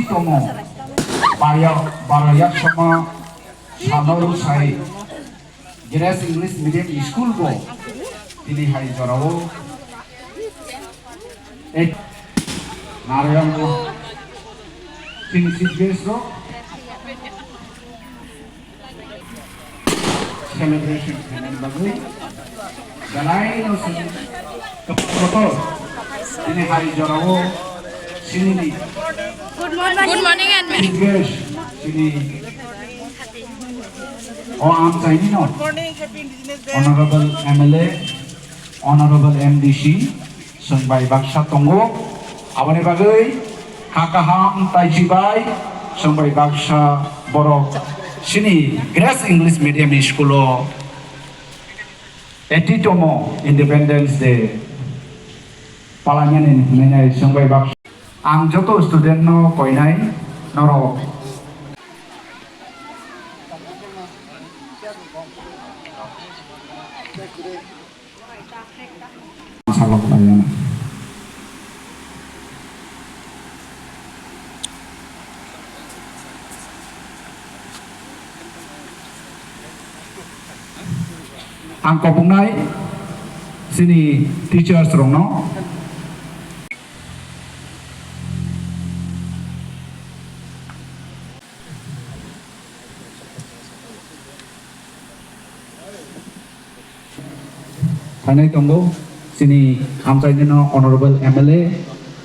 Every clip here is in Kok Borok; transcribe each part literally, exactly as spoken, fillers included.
Tomo, baya, bara yaksoma, salor sai, Grace English Medium School bo, tini hai jorao, ek, Narayan bo, tini chief guest ro, celebration khainani bagwi belai no chwng kwpal kotor tini hai jorao sinini Good morning. Good morning, and chief guest sini o amchaini no Honorable M L A, Honorable M D C, chwng bai baksa tongo. Aboni bagwi ha kaham taichi bai chwng bai baksa borok sini Grace English Medium School o eighty tomo Independence Day palainani hwnwi chwng bai baksa. Ang joto student no koinai norok. Sabak laiyana. Ang kobongnai chini teachers rokno. Thanai tongo chini amchaini no Honorable M L A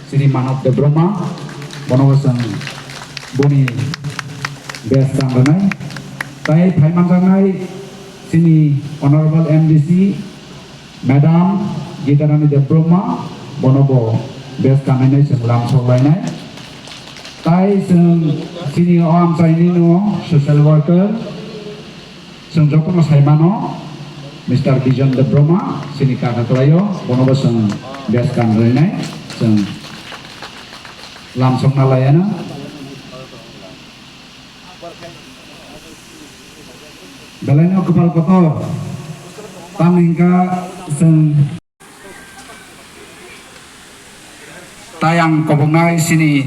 chini Manav Debbarma, bono bo chwng boni best rang rwnai. Tai phai manjaknai chini Honorable M D C Madam Gitarani Debbarma, bono bo best kanai chwng lamsok lainai. Tai chwng chini o amchaini no social worker, chwng jotono sai mano, Mister Bijon Debbarma, chini kaka kwlaio, bono bo chwng best kan rwnai, chwng lamsokna laiano. Belaino kwpal kotor, tamni hwnkha chwng Tai ang kobongnai chini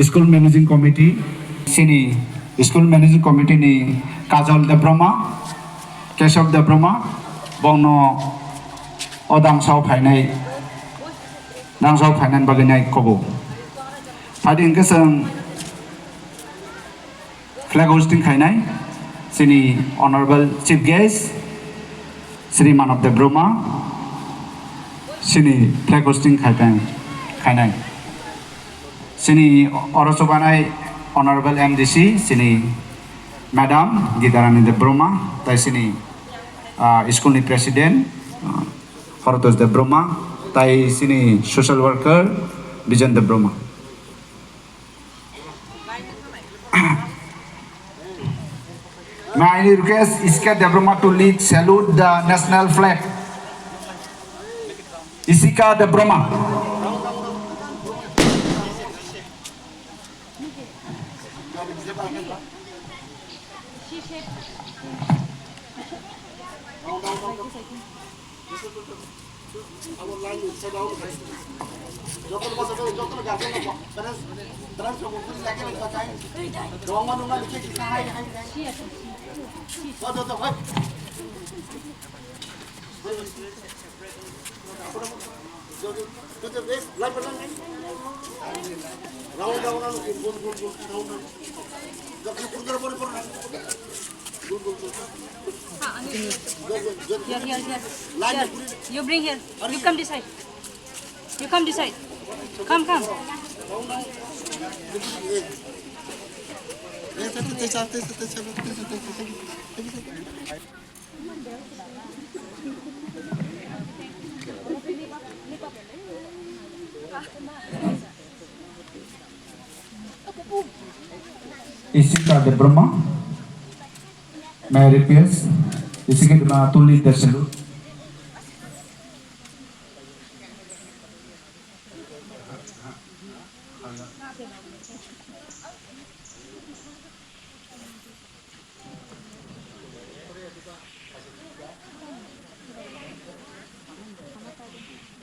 school managing committee, chini school managing committee ni Kajol Debbarma, Keshav Debbarma, bongno o dangsao phainai, dangsao phainani bagwi nai kobo. Phadi hwnkhe chwng flag hosting khainai, chini Honorable Chief Guest, Shri Manav Debbarma, chini flag hosting khainai, khainai. Chini oro chubanai Honorable M D C, chini Madam Gitarani Debbarma, tai chini, ah, school ni President, ah, Horotosh Debbarma, tai chini social worker Bijen Debbarma. May I request Ishika Debbarma to lead salute the national flag. Ishika Debbarma. Here, here, here. Here. You bring here. You come this side. You come this side. Come, come. Ishika Debbarma, may I request, Ishika Debbarma to lead the salute.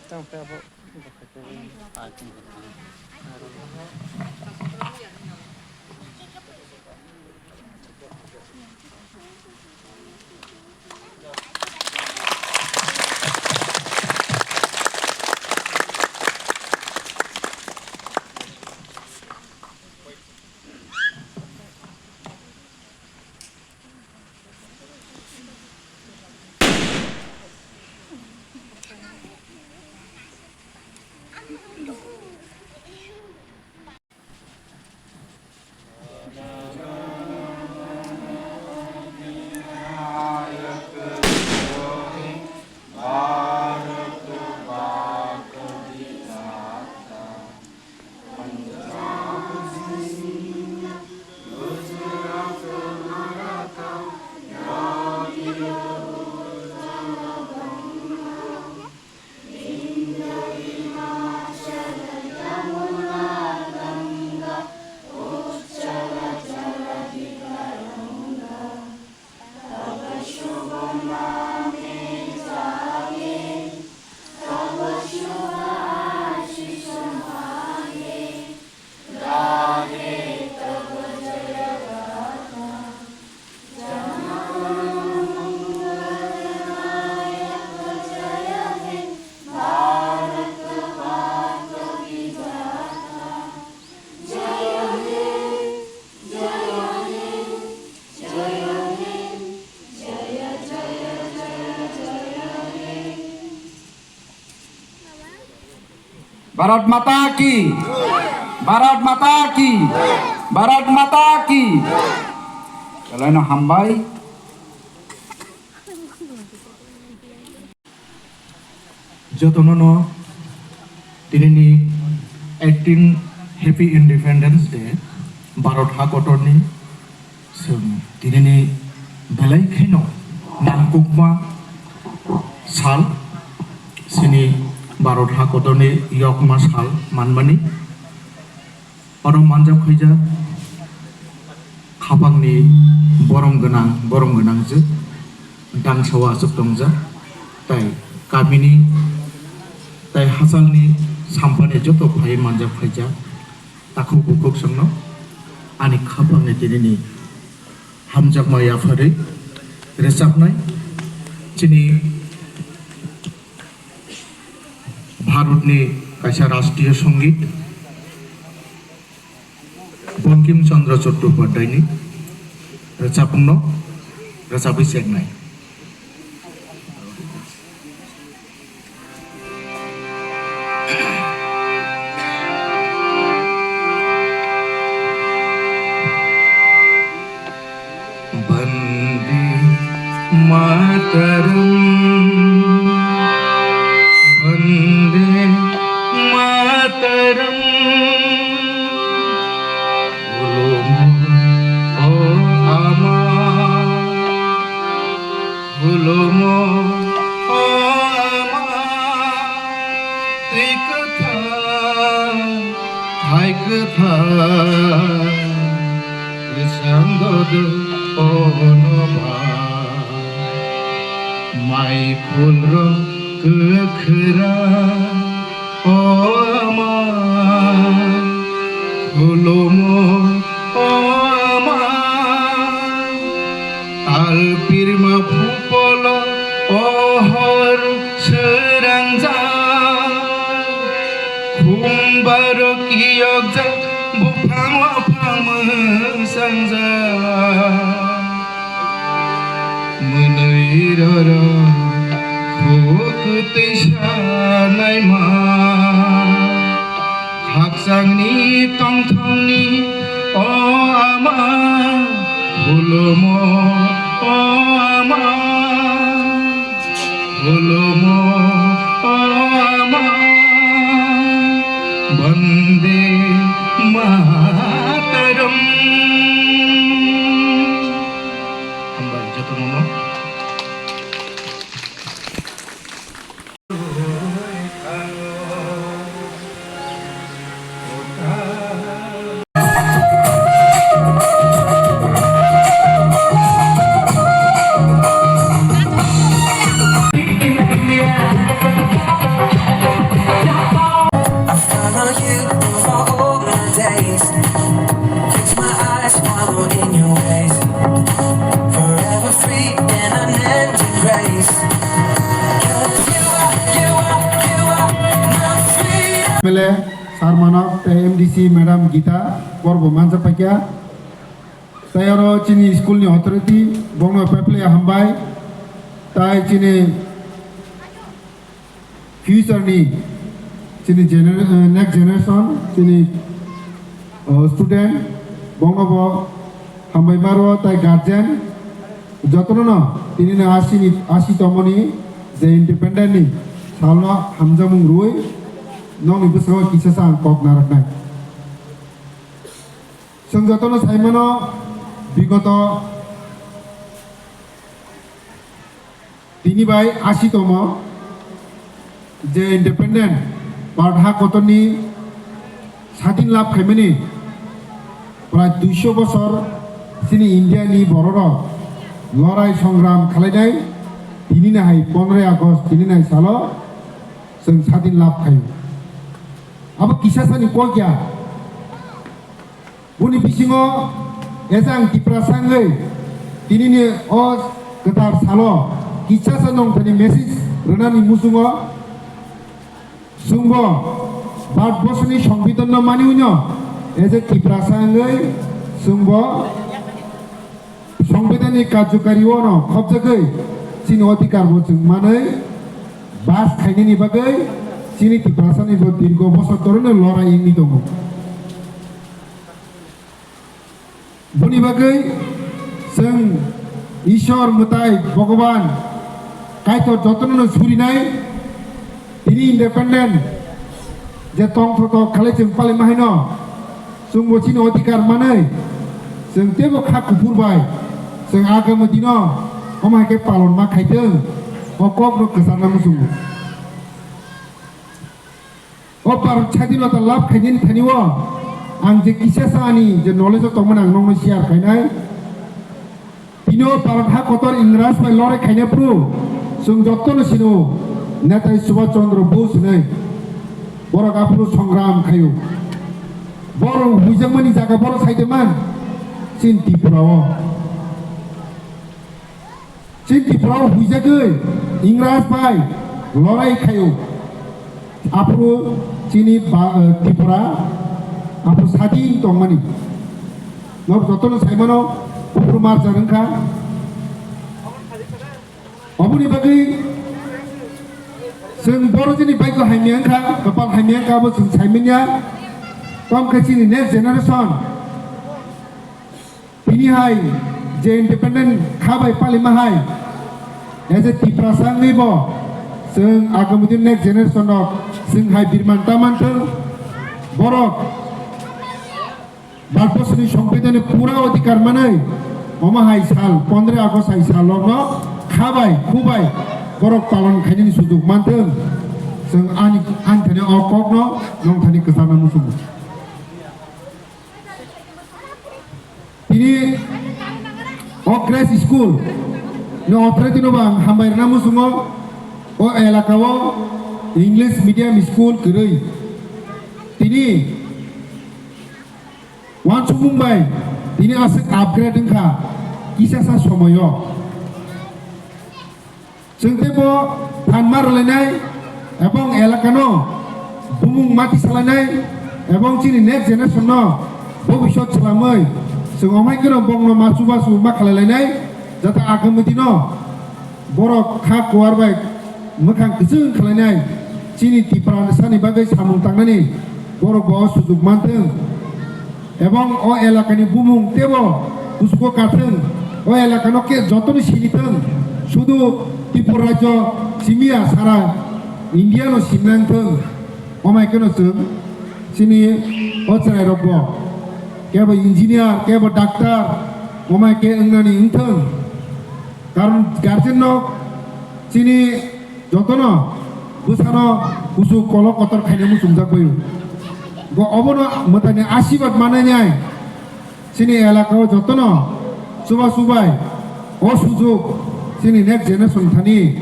Tang pe abo. Bharat Mata ki! Bharat Mata ki! Bharat Mata ki! Belai no hambai. Jotono no tinini eighteen Happy Independence Day, Bharat ha kotorni. Chwng tinini belai kheno nangkukma sal, chini Bharat ha kotorni yokma sal manmani. Oro manjak khaijak khapangni borom gwnang, borom gwnangjwk dangsao achuk tongjak, tai kamini tai hachalni sampani joto phai manjak khaijak. Takhuk bukhuk chwngno ani khapangni tinini hamjakma yapharwi rwchapnai. Chini Bharatni kaisa rashtriya songit Bankim Chandra Chattopadhyayni rwchapmungno rwchapwi cheknai. Vande Mataram, Vande Mataram. Khulumo, o ama, khulumo, o ama, twi kwthar, hai kwthar, kwchang dodo, o noba, mai phulrok kwkhwrang. O ama, khulumo, o ama, tal pirma phupolo, o hor swrangjak, khum barok kiyokjak, buphang waphang mwsangjak. Mwnwi roro khuk twi sanaima, khakchangni tongthokni o ama, khulumo o ama, khulumo o ama, Vande Mataram. Hambai jotono no. I follow you for all my days. Fix my eyes, follow in your ways. Forever free in an empty grace. 'Cause you are, you are, you are my freedom. M L A sir manok tei M D C madam Gita borbo manjak paikha. Tei oro chini school ni authority bongno peple hambai. Tai chini future ni chini gener-, eh, next generation chini, oh, student bongno bo hambai maro tai guardian jotono no tini no asi ni, asi tomoni je independent ni salno hamjamung rui nokni bwskango kisa sa ang kok narwknai. Chwng jotono saimano bigoto tini bai asi tomo je independent Bharat ha kotorni sadin lab khaimani prai duiso bosor chini India ni bororok lorai songram khalainai tini nahai pondroi August tini nahai salo chwng sadin lab khai. Abo kisa sani kok ya. Boni bisingo ejang Tiprasa wngwi tinini o kwtal salo kisa sa nongthani message rwnani muchungo chwngbo Bharatborsoni Songbidanno maniwino ejek Tiprasa wngwi chwngbo Songbidanni karjokari ono khopjagwi chini odhikar bo chwng manwi bas khainani bagwi Chini Tiprasani bo dirgo bosor torino lorai wngwi tongo. Boni bagwi chwng Ishwar mwtai Bhogoban Kaitor jotono no surinai, tini independent je tongthotok khalai chwng palima haino chwngbo chini odhikar manwi chwng teibo kha kuphur bai chwng agami dino omo hai khe palon ma khaitwng, o kok no kwchangna muchungo. O Bharat Sadhinota lab khainani thani o ang je kisa sa ani je knowledge o tongmani ang nokno share khainai. Tini o Bharat ha kotor Ingras bai lorai khainai phuru chwng jotono sino Netai Subhash Chandra Bose hinwi borok aphuru songram khaio. Borok huijakmani jaga borok saide man chin Tripura o. Chini Tripura o huijagwi Ingras bai lorai khaio. Aphuru chini ba-, eh, Tripura aphuru sadin tongmani. Nok jotono saimano buphuru marjar wngkha. Oboni bagwi chwng boro chini baikho hamya wngkha, kapal hamya wngkha abo chwng saimanya. Tongkhe chini next generation. Tini hai je independent kha bai palima hai, as a Tiprasa wngwi bo chwng agami din next generation rok chwng hai birman ta manthwng, borok Bharatbosni Songbidanni pura odhikar manwi omo hai sal pondroi August hai sal rokno kha bai khu bai borok palon khainani sujuk manthwng, chwng ani, ani thani o kokno nong thani kwchangna muchungo. Tini o Grace School ni authority no bo ang hambai rwna muchungo, o elaka o English medium school kwrwi. Tini uansukmung bai tini aswk upgrade wngkha kisa sa somoio. Chwng teibo phan ma rwlainai ebong elakano bumung mati salainai ebong chini next generation no bobisot swlamwi chwng omai kheno bongno ma chubachu ma khlailainai, jata agami dino borok kha kuar bai mwkhang kwchwng khlainai chini Tiprasani bagwi samung tangnani borok bo o sujuk manthwng. Ebong o elakani bumung teibo kuchugo kathwng, o elakano khe jotono sinithwng, sudu Tripura rajyo simiya sara India no sinna wngthwng. Omai kheno chwng chini o chwrairokbo kebo engineer, kebo doctor, omai khe wngnani wngthwng. Karon guardian no chini jotono bwsano kuchuk kolok kotor khaina muchungjak bai. Bo obono mwtaini asibad manai nai chini elaka o jotono chuba chubai o sujuk chini next generation thani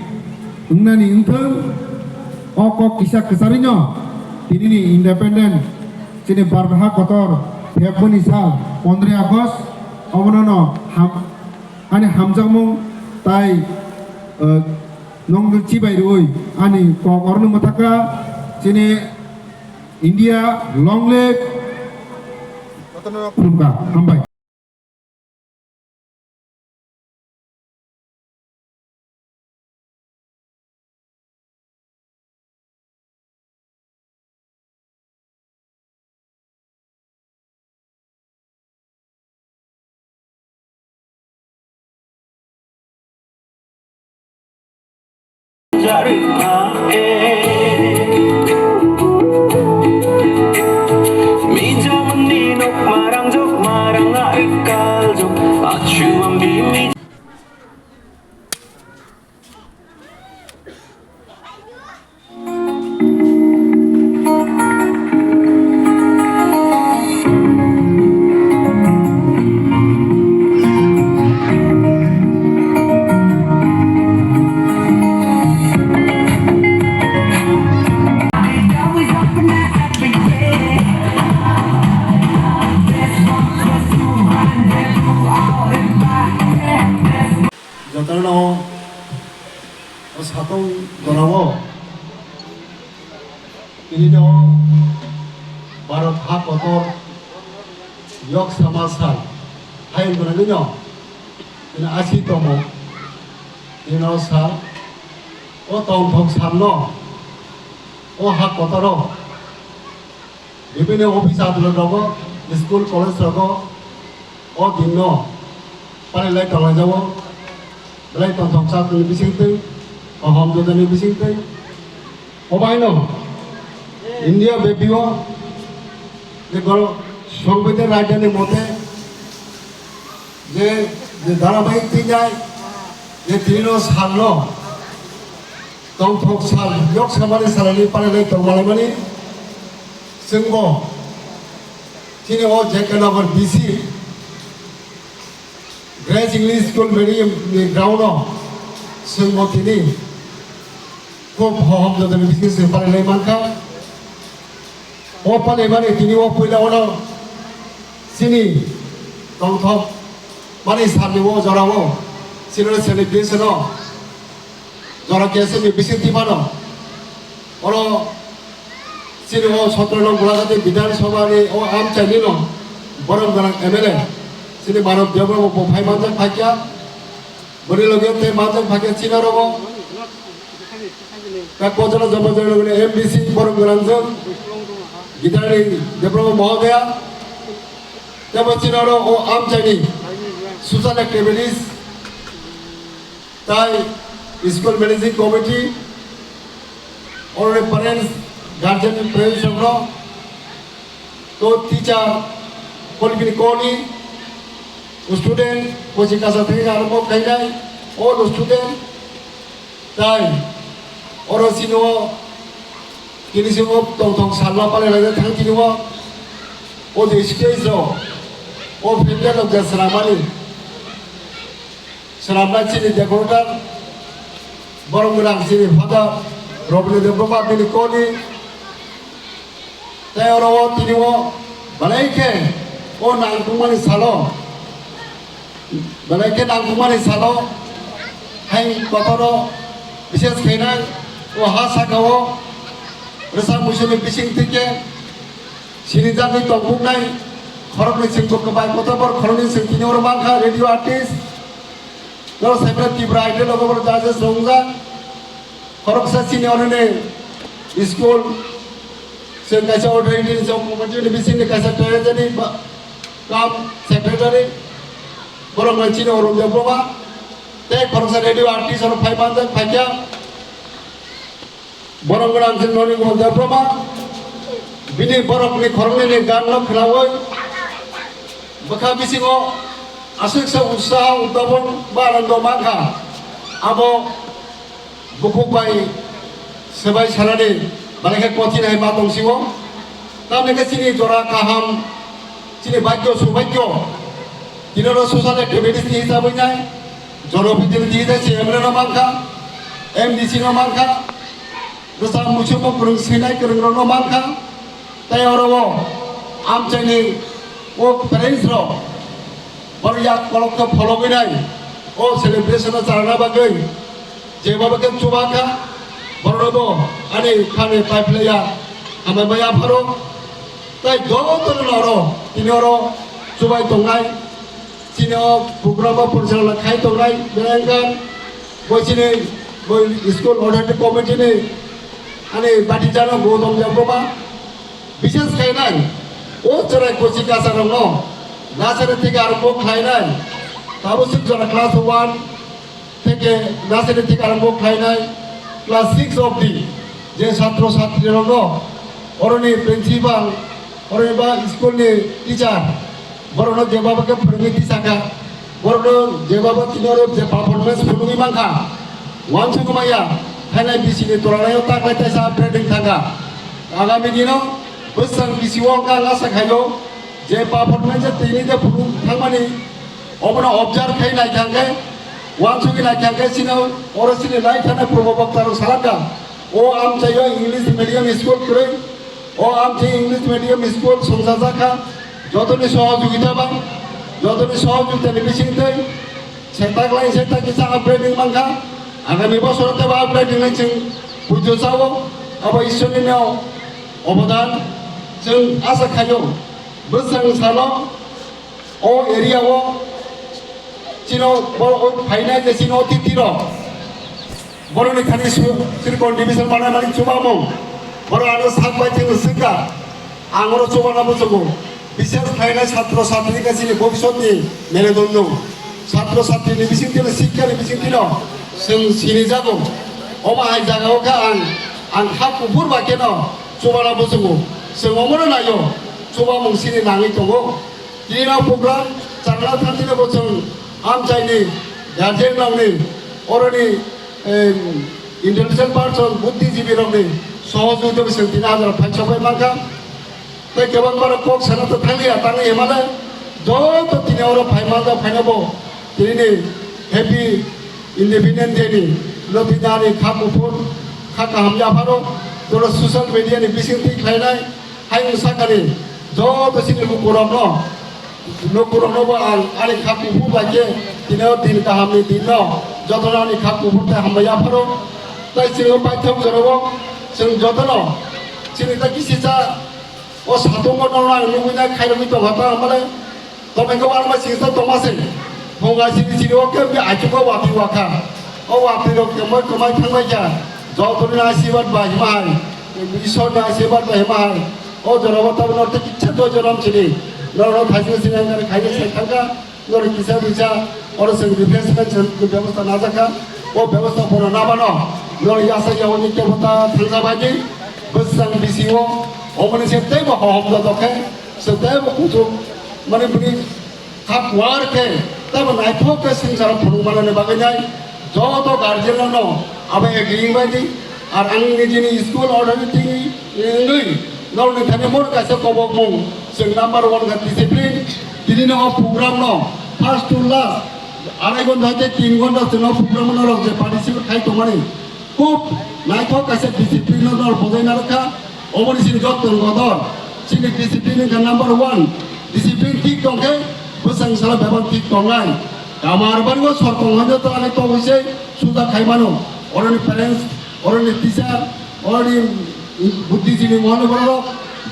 wngnani wngthwng. O kok kisa kwcharwino tinini independent chini Bharat ha kotor phiyokboni sal pondroi August obono no ham-, ani hamjakmung tai, eh, nong chibai rwui ani kok oroni mwthaka chini India long live. Khulumkha, hambai. Jotono o satung gorao tini no Bharat ha kotor yok sama sal hai gwnangwi no tini asi tongo. Tini no sal o tongthok sal no O ha kotoro bibhinno office adolot rogo, school college rogo o dinno palilai tonglaijao, belai tongthok chakni bisingtwi, kaham jotoni bisingtwi. Obaino India bebio je goro Songbidan raidani mote je, je dharabahik twijai je tinino salno tongthok sal, yok samani salani palilai tongmalaimani, chwngbo chini o J K Nagar B C Grace English School medium ni ground o chwngbo tini khub hohom jotoni bising se palilai mankha. O palaimani tini o puila ono chini tongthok mani salni o jorao chini celebration o jora kesa ni bising tipano oro chini o sotro nong Gulagati Bidhan Sabha ni o amchaini no borom gwnang M L A chini Manav Debbarma bo phai manjak phaikya. Boni loge tei manjak phaikya chini oro o. Kak bojolo jobo jobo loge M D C borom gwnang jwng Gidani Debbarma Mohodaya. Tei bo chini oro o amchaini social activities tai school managing committee, oro parents, guardian parents rokno, to teacher, kolbini koni student, kochi kasa theke arokbo khainai, all student, tai oro sino tini simo tongthok salma palai lai thang tini o, o je stage rok, o fifty rok je sramani. Swnamnai chini decorator, borom gwnang chini Father Robindranath Debbarma bini koni. Tei oro o tini o belai khe o nangkukmani salo, belai khe nangkukmani salo hai kotoro bises khainai o ha saka o rwchap muisuni bising twi khe sinijagwi tongkuknai khoroknwi chwng bo kwbai kotor borok khoroknwi chwng tini oro mankha radio artist. Norok sai phano Tripura Idol logo bono judges wngjak. Khoroksa senior ni school, se kaisa authority ni, se committee ni bisingni kaisa treasury ba, cum secretary. Borok mai chini Arun Debbarma. Tei khoroksa radio artist oro phai manjak, phaikya. Borok gwnang chwng noni Arun Debbarma. Bini borokni khoroknwini ganno khwnaui bwkha bisingo aswksa utsaho, udabon ba anando mankha. Abo bukhuk bai swbai sanani belai khe kothin hai ma tong sio. Tamni khe chini jora kaham, chini bhagyo subhagyo, tini oro social activities ni hisabwi nai, jonoprotinithi hisab se M L A no mankha, M D C no mankha, rwchap muisu bo kwrwng swinai kwrwng rokno mankha. Tei oro o amchaini o parents rok borok yak kolok khe phologwi nai o celebration o charwna bagwi jeba bagwi chuba kha, borok bo ani khani pai phlaiya hambai maya pharo. Tei joto no oro tini oro chubai tongnai. Chini o program o porichalona khai tongnai belai wngkha bo chini bo school authority committee ni ani bati jano Gautam Debbarma, bishes khai nai o chwrai kochi kasa rokno nursery theke arombo khlai nai, tabuk swk jora class one theke nursery theke arombo khlainai class six obdi je satro satrirokno oroni principal, oroni ba school ni teacher, borokno jeba bo khe phwrwngwi tisakha, borokno jeba bo tini oro je performance phunugwi mankha, uansukmaya, thainai bisi ni twlanai o taklai taisa upgrading thangkha. Agami dino bwswng bisi o wngkha ang asa khaio. Je performance tini je phuru thangmani, obono observe khai naikha hwnkhe, uansugwi naikha hwnkhe chini oro chini lai thani Purbo Bokta rok salaka, o amchaio English medium school kwrwi, o amchai English medium school songchajakha, jotoni sohojogita bai, jotoni sohojogitani bisingtwi se taklai se ta kisa upgrading mankha, agami bosoro teibo upgrading ni chwng puijo chao, abo Ishwar ni no obodan chwng asa khaio. Bwswng salo o area o chino bo o phainai je chini otiti rok borokni thani su-, circle division manai mani chubamung. Borok ano sak bai thwngwi swngkha, ang oro chubana muchungo. Bises khlainai satro satri khe chini bobisotni merudondu. Satro satrini bisingtwino, sikkani bisingtwino chwng sinijago. Omo hai jagao khe ang, ang ha kuphur bai kheno chubana muchungo. Chwng omono naio, chubamung chini nangwi tongo. Tini o program chana thangtino bo chwng amchaini guardian rokni, oroni, em, intellectual person, buddhijibi rokni sohojogita bo chwng tini hajar phaisa bai mankha. Tei kwbangma rok kok sana to thangya, tangwi himale joto tini oro phai manjak phaina bo tinini happy Independent Day ni no tini ani kha kuphur, kha kaham yapharo, toro social media ni bising twi khlainai. Hayung sakani joto chini lukurokno, lukurokno bo ang ani kha kuphur bai khe tini o din kahamni dinno jotono ani kha kuphur tei hambai yapharo. Tei chini o paithak jorao chwng jotono chini ta kisicha o satungo nono ang nugwi nai khairokgwi tongkha ta hambai. Tongmani khe uanama singsa tongma se. Phunga siri siri o khe wngkhe aichugo watwi wakha. O watwi rok kwmai kwmai thangbai kha. Jotono asirwad bai hima hai. Ishwar ni asirwad bai hima hai. O jora o tabuk norte kicha do jorom chini. Norok thajwi sini ang khaye sai thangkha. Norok kisa bisa oro chwng refreshment chwng bebostha najakha. O bebostha bono nabano. Norok yasa yaoni kebo ta thangja bai di. Bwsang bisingo. Omoni se teibo hohom jotokhe. Se teibo kuchuk. Mane bini Kha kuar khe tamo naithok khe swngcharo phunuk manani bagwi nai joto guardian rokno abo agree wngbai di. Ar ang nijini school authority wngwi norokni thani moro kaisa kobokmung chwng number one kha discipline. Tini no o program no first to last arai ghonta hai tei tin ghonta chwng o program no norok je participate khai tongmani. Khub naithok kaisa discipline no norok bojai narwkha. Oboni sini joto ni bodol. Sini discipline wngkha number one. Discipline thik tongkhe bwsang sala bebak thik tongnai. Kamar barigo sor tong hwnwi to ani tongwi se suda khai mano. Oroni parents, oroni teacher, oroni buddhijini mohani borok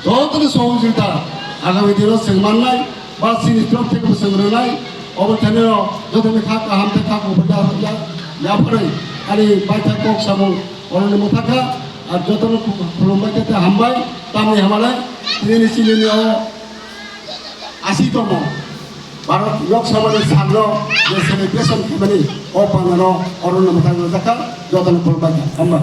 joto ni sohojogita agami dino chwng mannai. Ba chini torof theke bo chwng rwnai, obo thaniro jotoni kha kaham tei kha kubui ya, ya, yapharwi ani baithak kok samung oroni mwthakha, ar jotono khulumbai khe tei hambai, tamni hamale, tini chini o asi tongmo Bharat Lok Sabha ni salno je celebration khaimani o panano oroni mwthakjakha, jotono khulumbai kha, hambai.